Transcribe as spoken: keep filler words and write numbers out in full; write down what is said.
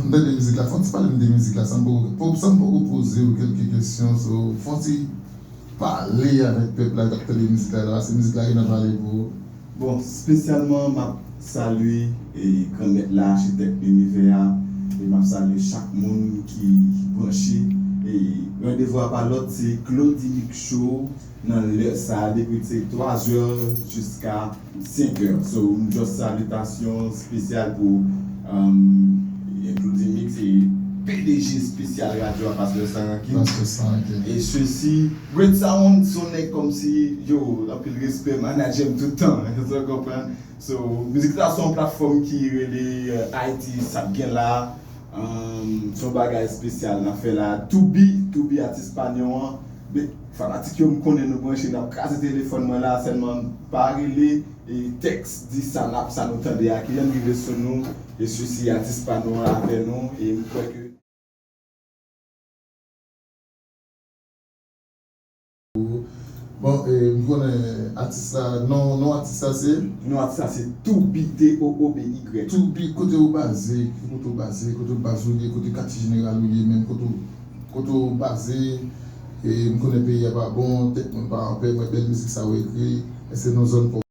M tande mizik la, fò w ti pale m de mizik la, san m poko, san m poko poze w kèlke kesyon, so, fò w ti pale avèk pèp la k ap tande mizik la, la, paske mizik la gen nan pale pou ou. Bon, espesyalman, m ap salye, e, Granmèt la, Achitèk linivè a, e m ap salye chak moun ki branche. E randevou a pa lòt, se Claude Mix Show nan lè sa a, depi se twa zè jiska senk è. So, m just salitasyon espesyal pou, um, Claude Mix, se P D G espesyal radyo a, Pastè San Rankin. Pastè San Rankin. E sesi, Great Sound, se yon nèg kòmsi, yo, anpil respè, manadjè m tout tan, sa w konprann. So, mizik sa se yon platfòm ki rele, uh, Ayiti, sa k gen la, um, se yon bagay espesyal n ap fè la. Two B, Two B atis pa nou an. Men, fanatik yo, m konnen nou branche, n ap kraze telefòn mwen la, sèlman pa rele, e tèks, di sa n ap, sa nou tande a, ki jan l rive sou nou, e sesi atis pa nou an avè nou, e m kwè ke Bon, e, m konnen atis la, non, non atis la se? Non atis la se Two B, T O O B Y. Two B, kote ou baze? Kote ou baze? Kote ou baze ou ye? Kote katye jeneral ou ye menm? Kote ou, kote ou baze? E, m konnen peyi a pa bon, tèt mwen pa anpè, mwen bèl mizik sa ou ekri, èske nan zòn pa w?